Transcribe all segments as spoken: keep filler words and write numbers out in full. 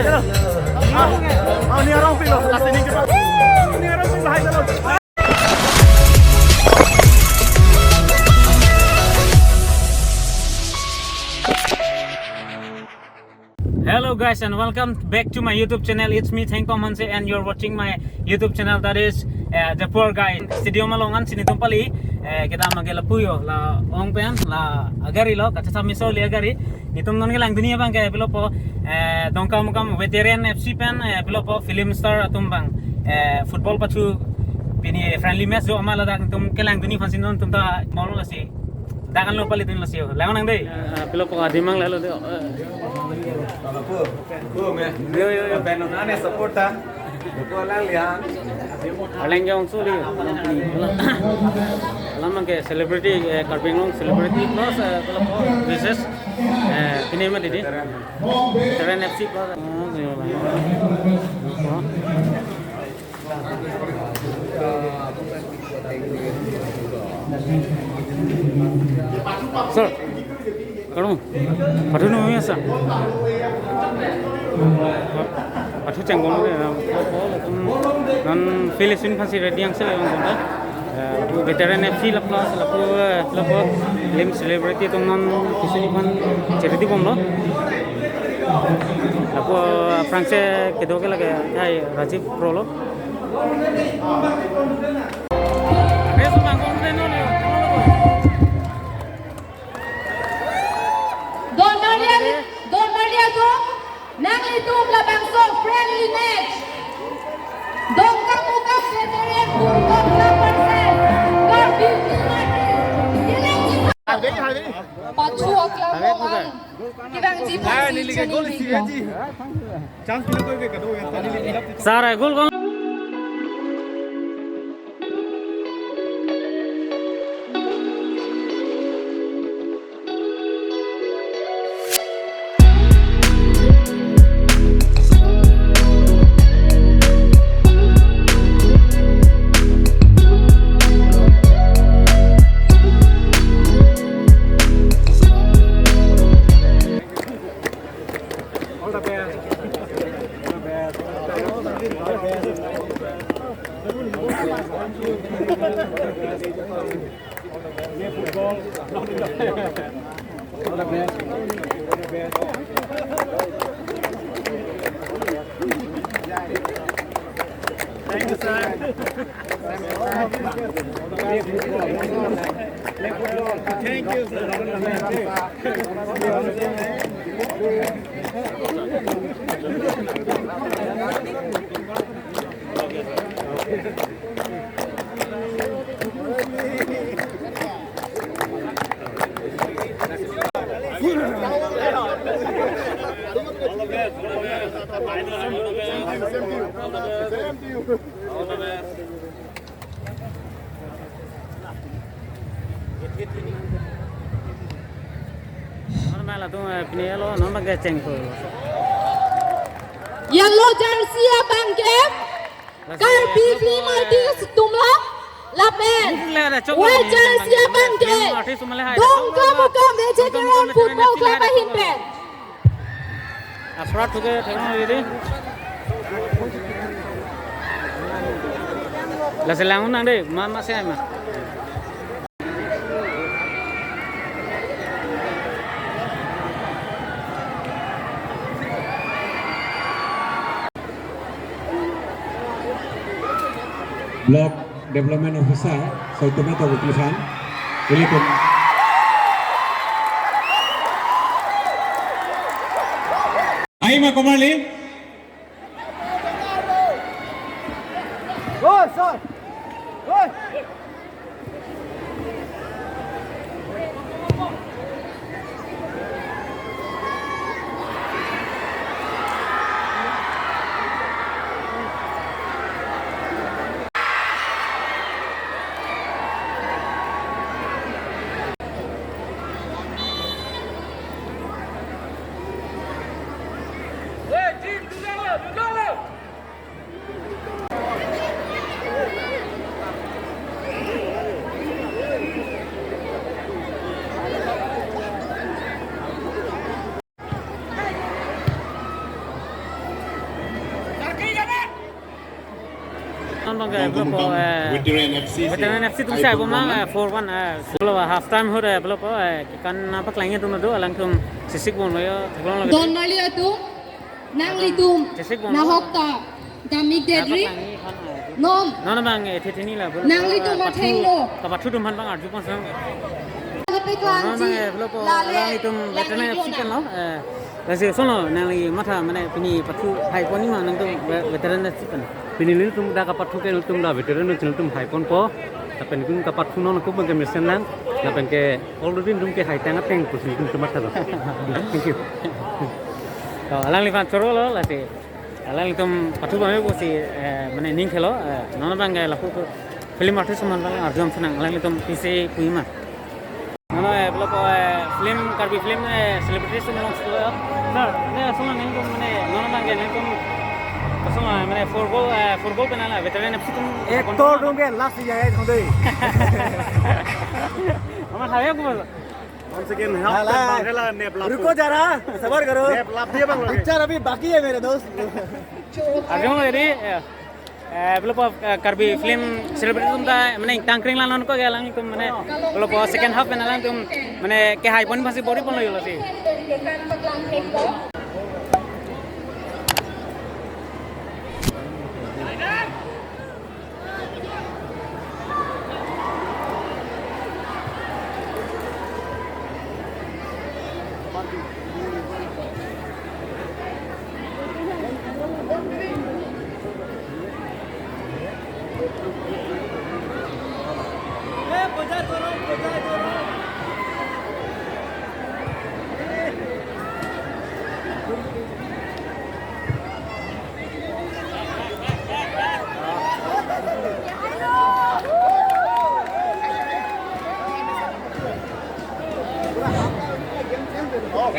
Hello. Ah, ah, ni arong pilo, last ini kita. Ni arong pilo, hai, hello. Hello guys and welcome back to my YouTube channel. It's me, Thengkom Hanse, and you're watching my YouTube channel, that is, uh, The Poor Guy. Studio along an si netum pali, eh, kita mage lapu yo, la ong pen, la agari lo, kacha sa miso li agari. Netum non kelangdunji abang ke pilo po, eh, Dongkamukam Veteran F C pen, eh, pilo po film star atum abang, eh, football pathu pini friendly match do amat ladak netum kelangdunji aphan si non netum ta molo lasi. Dak anlo pali dun lasi yo. Lang nang dei. Eh, eh, pilo po adimang lalo dei. Eh. Yo, yo, yo. Pen nang ane support ta. Ko lang lian. Arleng jong suli. Alam ke celebrity, eh, Karbi Anglong celebrity plus, eh, kalau po, this is, eh, ini mah didi. Veteran F C plus. Oh, iya, Bang. Oh. Sir, kardom. Pathu non mesa. Pathu chenggong le, non field isi aphan si ready ang sele ang konta. Eh, Veteran F C lapu, lapu, eh, lapu film celebrity atum non isi aphan charity bomlo. Lapu, eh, aphrangsi kedo ke lake, hai Rajiv Pro lo. Don Maria, Don Maria Dong, nanglitum labangso friendly match. Dongkamukam Veteran Football Club versus Karbi Film Artist. Pathu aklam along an kevangji aphan si chini bingko. Sir, eh, goal kon? All the best. All the best. All the best. Play football. All the best. All the best. Thank you, sir. Thank you, sir. Normal atum, eh, pini lo, normal ke cheng ko. Yellow jersey abang ke Karbi Film Artist atum lo, lapen white jersey abang ke Dongkamukam Veteran Football Club ahin pen. Asrat thuke thekno didi. Lasi lang nang dei, ma, ma se ma. Block Development Officer, Saitome Tokbi aphan. Ilitum. Aima Komarli. Gol, gol. Gol. Abang ke, abang ke, abang ke, eh, Veteran F C si, Veteran F C atum si hai bom lang, eh, four one, eh, abang ke half time ahut, eh, abang ke, eh, kekan nangpaklangji atum do, alangtum chesik bomlo yo, theklonglo. Don marli atum, nanglitum, chesik bomlo, nahok ta damik detri, nangpaklangji aphan, eh, non, non abang, eh, the thini la, abang ke, nanglitum, eh, pathu, athengno, kapathu atum aphan abang arjupon sang. Nangpaklangji, non abang, eh, abang ke, lale, alangtum Veteran F C lale, pen lo, eh, lasi kosonlo, nangli matha, mane, pini pathu haiponji ma nangtum ve-, Veteran F C pen? Pini nelitum dak kapathu ke nelitum dak Veteran F C nelitum haiponpo. Lapen nelitum kapathu non ko abang ke mesen lang. Lapen ke already nelitum ke haitang ateng pusi nelitum matha lo. Thank you. To, alangliphan chorolo, lasi alanglitum pathu abang pusi, eh, mane ning khelo, eh, non abang ke lapu tu film artist atum aphan abang arjupon sang, alanglitum pisi puji ma. Non, eh, abang ke, eh, film, Karbi film, eh, celebrities atum along solo. Sir, ne asong nangtum mane, non abang ke nangtum asong, eh, mane four goal, eh, four goal pen la Veteran F C atum, actor atum ke last ya ya thong dei. Amat hai aku bos. Once again, half time abang ke la nep lap. रुको जरा, सबर करो। Nep lap dia abang lagi. Picture अभी बाकी है मेरे दोस्त। Abang jadi, ya. Eh, abang ke, eh, Karbi film celebrity atum ta, mane, tangkring lang non ko ke alangtum, mane, abang ke second half pen alangtum, mane, kehaiponji aphansi bor-iponlo yo lasi.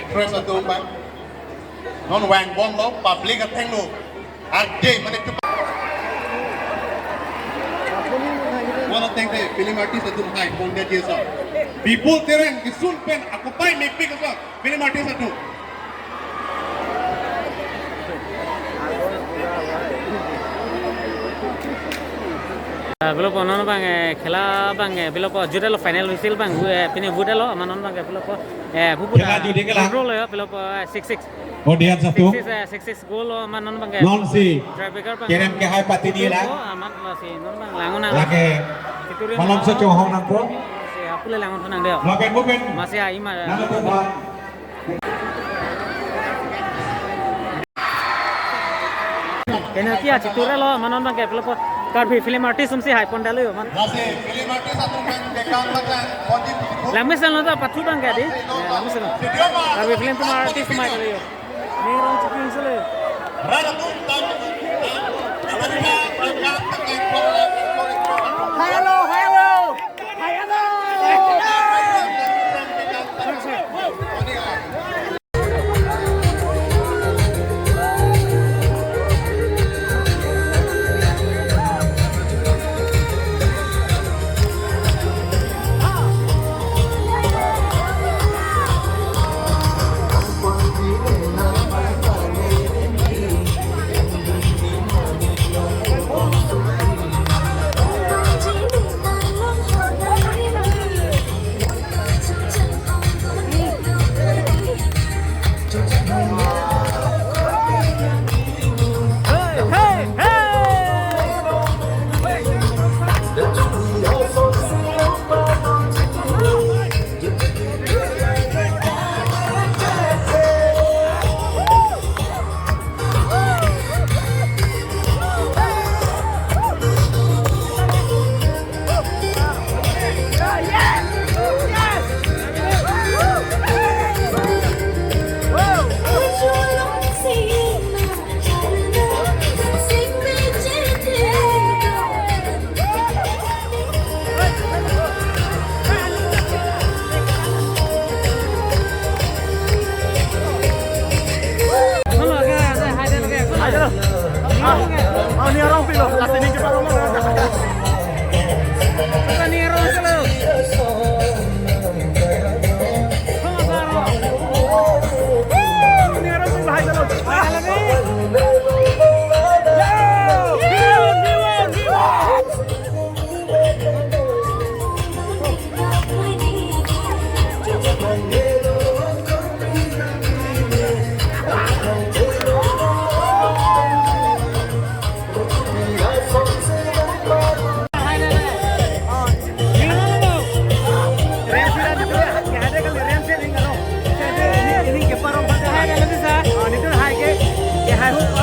Actress atum abang. Non vangbomlo, public athengno. Arje mane chup. Wala tengte film artist atum hai pon dia jesa. Bipul Terang kisun pen akopai mepik asa film artist atum. Ah, abang ke non abang, eh, khela abang, eh, abang ke jut lo, final whistle abang, eh, pini jut lo, amat non abang ke abang ke, eh, bu bu khela ta jut ke la. Draw lo yo, abang ke, eh, six six. Audience atum. Six six, eh, six six goal lo, amat non abang ke. Non si. Tiebreaker abang. Kerem kehai patini la. Oh, amat lasi non abang langon nang. Lake. Situri malom ma. Sechong hong nangpo. Si apule langon thunang dei. Lapen bupen. Masih ai ma. Nang atum ba. Penalty achitur lo, amat non abang ke abang ke Karbi film artist atum si hai pon detlo yo, amat. Lasi film artist atum abang ke kam baca, positive. Langmesen lo ta pathu abang ke dei. Eh, langmesen lo. Karbi film atum artist atum hai detlo yo. Ni rong chiking sele. Hello, hello.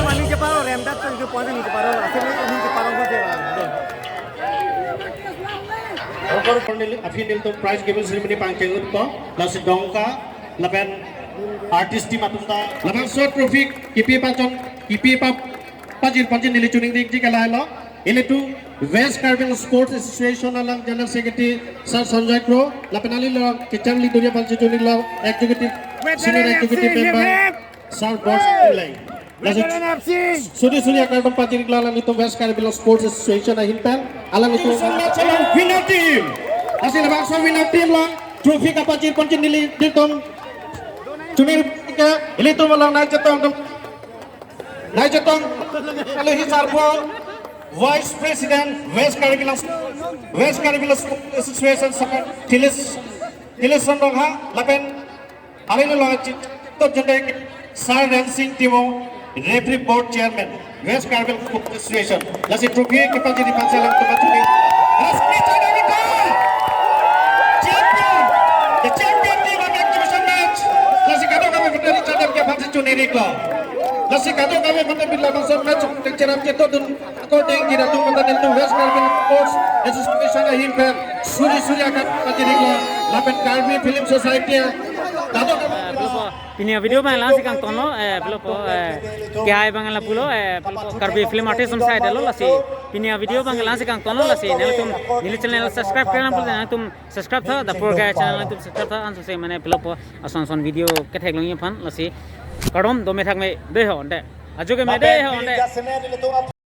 Mani cheparo remdat tang ke pon ni cheparo, asin ni cheparo ko je. Okor aphi nelitum prize giving ceremony pangcheng utpo, lasi Dongka lapen artist team atum ta labangso trophy kipi pachon, kipi pa pajir pajir neli choningri ji ke lahelo. Ilitum West Karbi Anglong Sports Association along General Secretary Sir Sanjoy Kro, lapen alilo kecharli duri aphan choningri lo Executive, Senior Executive Member Sir Boss Pillai. Lasi suri suri akardom pajir iklo alanglitum West Karbi Anglong Sports Association ahin pen alanglitum winner team. Lasi labangso winner team along trophy kapajir ponji nelitum choningri ke ilitum along nai chetong atum, nai chetong, kali hi sarpo Vice President West Karbi Anglong, West Karbi Anglong Sports Association Secretary Tilis, Tilis Rongha lapen alilo lo chito jodek Sir Rensing Timung, Referee Board Chairman, West Karbi Anglong Sports Association. Lasi trophy kepajiri pansal atum pachuni. Lasi chadam ita champion, the champion team of exhibition match. Lasi kadokave puteri chadam ke phansi choningri iklo. Lasi kadokave puteri labangso match tengcherap chetodun. According to the Tumata Delta West Karbi Sports Association ahin pen suri suri akan pajiri iklo lapen Karbi Film Society. Kadokave pini video abang la-ansi kangtonlo, eh, pulo po, eh, kehai abang lapulo, eh, pulo po Karbi film artist atum sai detlo lasi. Pini video abang la-ansi kangtonlo lasi. Nelitum, neli channel subscribe klemkle pulo nelitum subscribe tha, the poor guy channel nelitum subscribe tha, anso se mane pulo po ason son video ketheklong aphan lasi. Kardom, dome thakme dei ho ante. Ajo ke me dei ho ante.